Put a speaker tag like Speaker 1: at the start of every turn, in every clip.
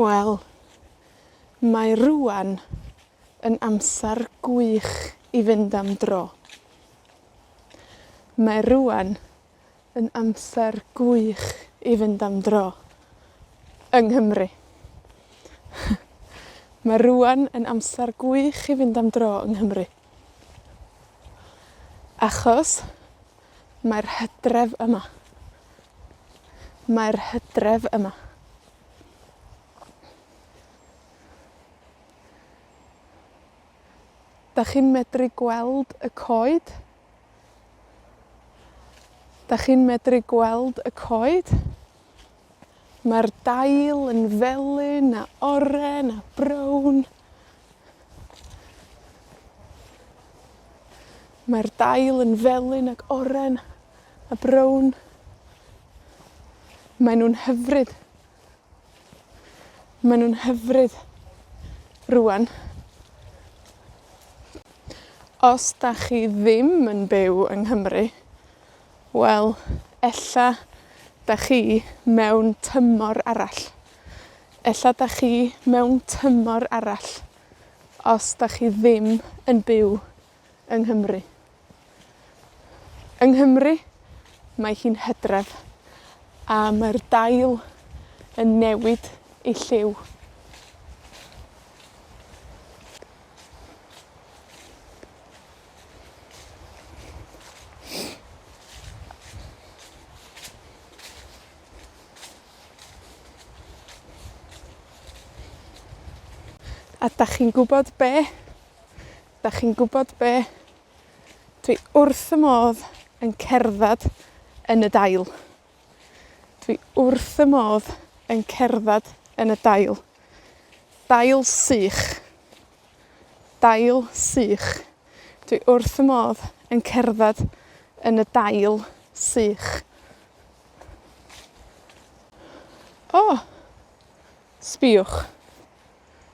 Speaker 1: Wel, mae rŵan yn amser gwych i fynd am dro. Mae rŵan yn amser gwych i fynd am dro. Yng Nghymru. Mae rŵan yn amser gwych i fynd am dro yng Nghymru. Achos mae'r Hydref yma. Mae'r Hydref yma. 'Dach chi'n medru gweld y coed? 'Dach chi'n medru gweld y coed? Mae'r dail yn felyn a oren a brown. Mae'r dail yn felyn ag oren a brown. Mae nw'n hyfryd. Mae nw'n hyfryd rŵan. Os 'dach chi ddim yn byw yng Nghymru, wel, ella 'dach chi mewn tymor arall. Ella 'dach chi mewn tymor arall, os 'dach chi ddim yn byw yng Nghymru. Yng Nghymru, mae hi'n Hydref, a mae'r dail yn newid eu lliw. A 'dach chi'n gwbod be'? 'Dach chi'n gwbod be'? Dwi wrth fy modd yn cerddad yn y dail. Dwi wrth fy modd yn cerddad yn y dail. Dail sych. Dail sych. Dwi wrth fy modd yn cerddad yn y dail sych. O! Sbïwch.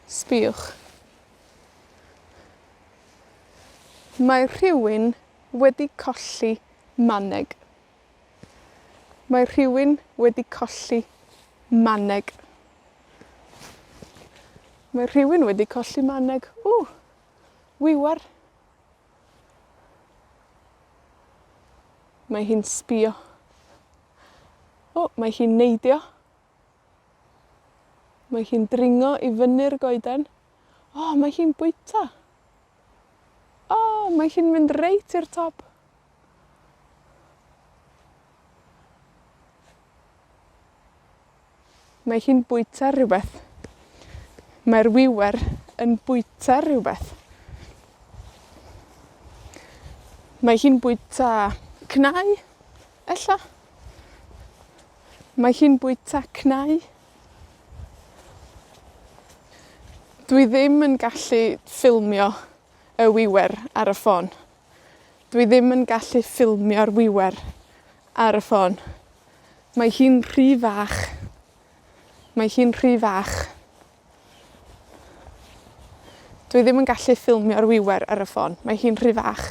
Speaker 1: Sbïwch. Mae rhywun wedi colli maneg. Mae rhywun wedi colli maneg. Mae rhywun wedi colli maneg. Ww! Wiwer. Mae hi'n sbïo. O, mae hi'n neidio. Mae hi'n dringo i fyny'r goeden. O, mae hi'n bwyta. O, mae hi'n mynd reit i'r top. Mae hi'n bwyta rhywbeth. Mae'r wiwer yn bwyta rhywbeth. Mae hi'n bwyta cnau, ella? Mae hi'n bwyta cnau. Dwi ddim yn gallu ffilmio y wiwer ar y ffôn. Dwi ddim yn gallu ffilmio'r wiwer ar y ffôn. Mae hi'n rhy fach. Mae hi'n rhy fach. Dwi ddim yn gallu ffilmio'r wiwer ar y ffôn. Mae hi'n rhy fach.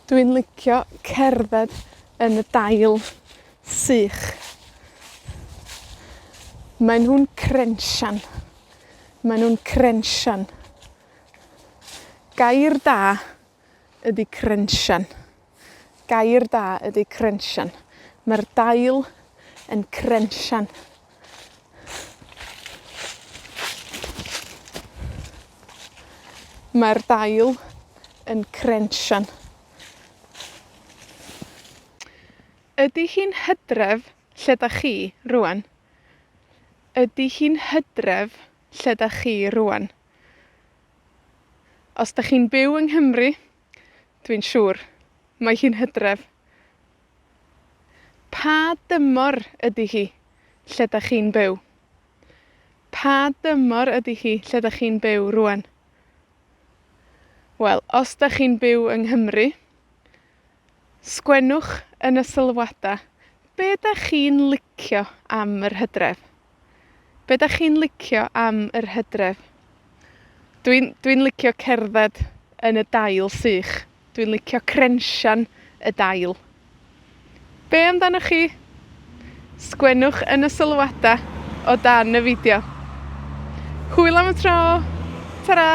Speaker 1: Dwi'n licio cerdded yn y dail sych. Mae nhw'n crensian. Mae nhw'n crensian. Gair da ydi crensian. Gair da ydi crensian. Mae'r dail yn crensian. Mae'r dail yn crensian. Ydi hi'n Hydref lle 'dach chi rŵan? Ydi hi'n Hydref lle 'dach chi rŵan? Os 'dach chi'n byw yng Nghymru, dwi'n siŵr, mae hi'n Hydref. Pa dymor ydi hi lle 'dach chi'n byw? Pa dymor ydi hi lle 'dach chi'n byw rŵan? Wel, os 'dach chi'n byw yng Nghymru, sgwennwch yn y sylwada be' 'dach chi'n licio am yr Hydref. Be' 'dach chi'n licio am yr Hydref? Dwi'n, dwi'n licio cerdded yn y dail sych. Dwi'n licio crensian y dail. Be' amdanoch chi? Sgwennwch yn y sylwada o dan y fideo. Hwyl am y tro! Tara!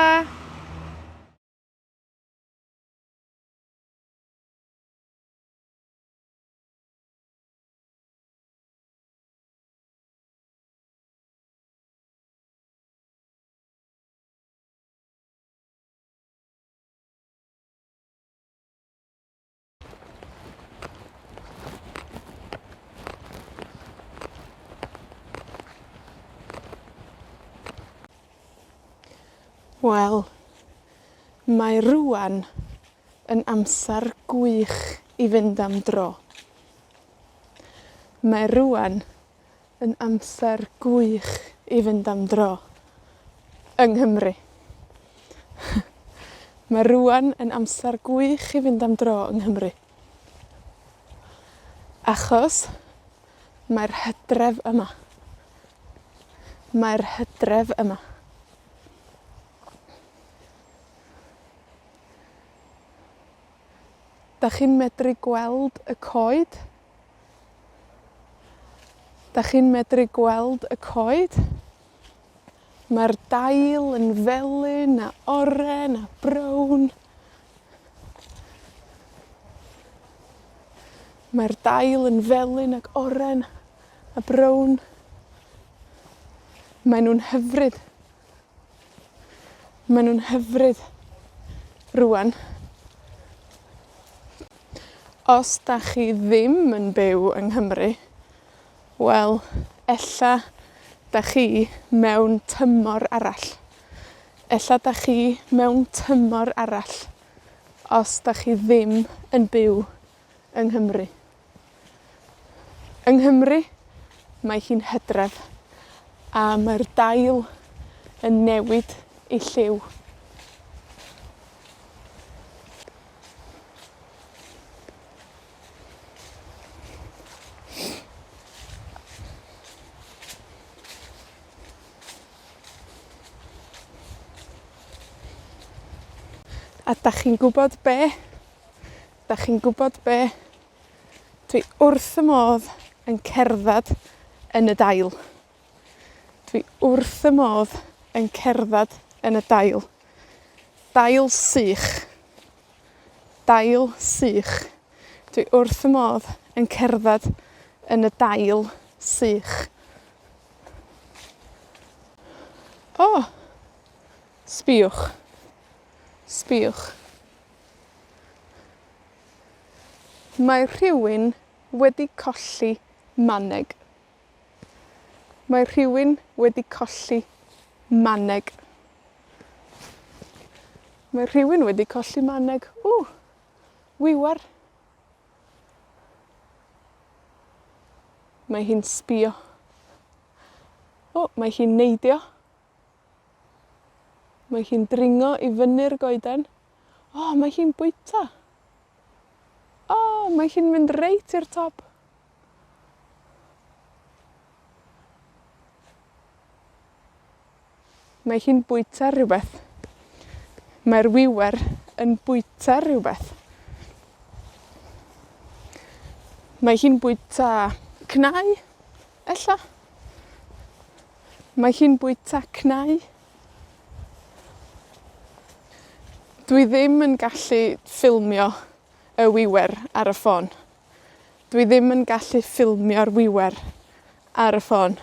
Speaker 1: Wel, mae rŵan yn amser gwych i fynd am dro. Mae rŵan yn amser gwych i fynd am dro. Yng Nghymru. Mae rŵan yn amser gwych i fynd am dro yng Nghymru. Achos mae'r Hydref yma. Mae'r Hydref yma. 'Dach chi'n medru gweld y coed? 'Dach chi'n medru gweld y coed? Mae'r dail yn felyn a oren a brown. Mae'r dail yn felyn ag oren a brown. Mae nw'n hyfryd. Mae nw'n hyfryd rŵan. Os 'dach chi ddim yn byw yng Nghymru, wel, ella 'dach chi mewn tymor arall. Ella 'dach chi mewn tymor arall, os 'dach chi ddim yn byw yng Nghymru. Yng Nghymru, mae hi'n Hydref, a mae'r dail yn newid eu lliw. A 'dach chi'n gwbod be'? 'Dach chi'n gwbod be'? Dwi wrth fy modd yn cerddad yn y dail. Dwi wrth fy modd yn cerddad yn y dail. Dail sych. Dail sych. Dwi wrth fy modd yn cerddad yn y dail sych. O! Sbïwch. Sbïwch. Mae rhywun wedi colli maneg. Mae rhywun wedi colli maneg. Mae rhywun wedi colli maneg. Ww! Wiwer. Mae hi'n sbïo. O, mae hi'n neidio. Mae hi'n dringo i fyny'r goeden. O, mae hi'n bwyta. O, mae hi'n mynd reit i'r top. Mae hi'n bwyta rhywbeth. Mae'r wiwer yn bwyta rhywbeth. Mae hi'n bwyta cnau, ella? Mae hi'n bwyta cnau. Dwi ddim yn gallu ffilmio y wiwer ar y ffôn. Dwi ddim yn gallu ffilmio'r wiwer ar y ffôn.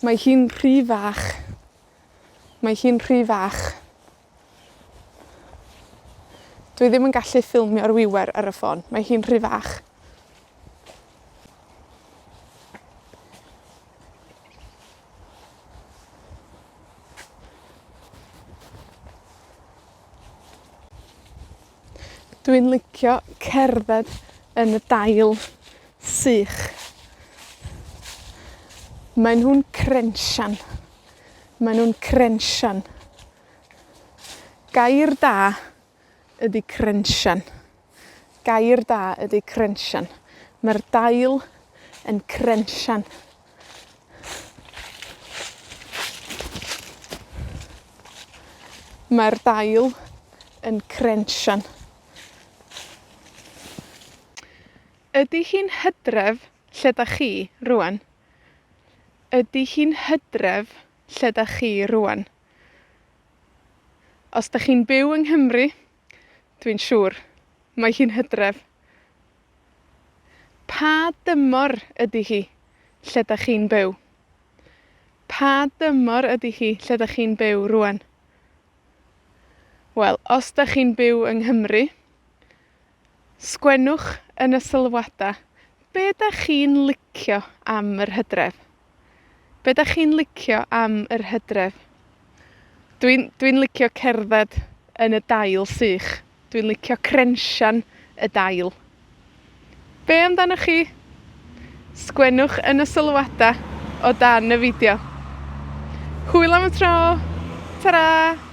Speaker 1: Mae hi'n rhy fach. Mae hi'n rhy fach. Dwi ddim yn gallu ffilmio'r wiwer ar y ffôn. Mae hi'n rhy fach. Dwi'n licio cerdded yn y dail sych. Mae nhw'n crensian. Mae nhw'n crensian. Gair da ydi crensian. Gair da ydi crensian. Mae'r dail yn crensian. Mae'r dail yn crensian. Ydi hi'n Hydref lle 'dach chi rŵan? Ydi hi'n Hydref lle 'dach chi rŵan? Os 'dach chi'n byw yng Nghymru, dwi'n siŵr, mae hi'n Hydref. Pa dymor ydi hi lle 'dach chi'n byw? Pa dymor ydi hi lle 'dach chi'n byw rŵan? Wel, os 'dach chi'n byw yng Nghymru, sgwennwch yn y sylwada, be' 'dach chi'n licio am yr Hydref? Be' 'dach chi'n licio am yr Hydref? Dwi'n, dwi'n licio cerdded yn y dail sych. Dwi'n licio crensian y dail. Be' amdanoch chi? Sgwennwch yn y sylwada o dan y fideo. Hwyl am y tro! Tara!